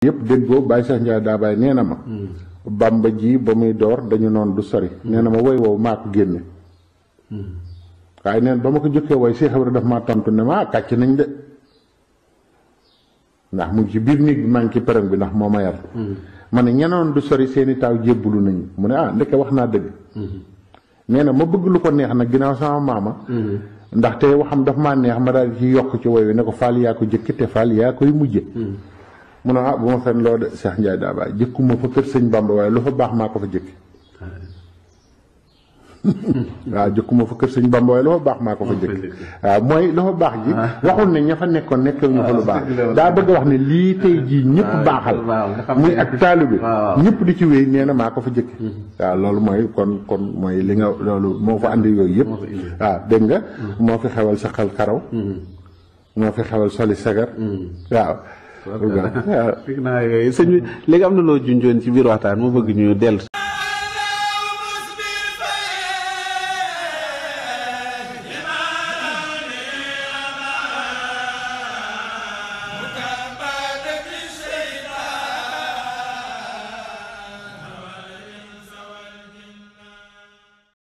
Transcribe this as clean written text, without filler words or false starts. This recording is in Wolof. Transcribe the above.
yëpp déggoo Baye Cheikh Ndiaye daa bàyyi nee na ma Bamba ji ba muy door dañu noon du sori nee na ma woy woowu maa ko génne waaye neen ba ma ko jëkkee woy Cheikh Ibrahima daf maa tontu ne ma kàcc nañ de ndax mu ngi ci biir néeg bi maa ngi ci pereng bi ndax moo ma yar ma ne ñenoon du sori seeni taaw jébbulu nañu mu ne ndeke wax naa dëgg nee na ma bëgg lu ko neex nag ginnaaw sama maama ndaxte waxam daf maa neex ma daal di ci yokk ci woy wi ne ko Fall yaa ko jëkk te Fall yaa koy mujje mu ne bu ma fen loo de Cheikh Ndiaye daa bàyyi jëkkuma fa kër sëñ Bamba waaye lu fa baax maa ko fa jëkki waaw jëkkuma fa kër sëñ Bamba waaye lu fa baax maa ko fa jëkki waaw mooy lu fa baax ji waxul ne ña fa nekkoon nekkal ñu fa lu baax daa bëgg a wax ne lii tey jii ñëpp baaxal muy ak taalu bi ñëpp di ci wéy nee na maa ko fa jëkki waaw loolu mooy kon mooy li nga loolu moo fa andi yooyu yëpp waaw dégg nga moo fi xewal sa xel karaw moo fi xewal soli sagar waaw fekk naa yooyu sëñ bi léegi am na loo junjoon ci biir waxtaan moo bëgg ñu dellu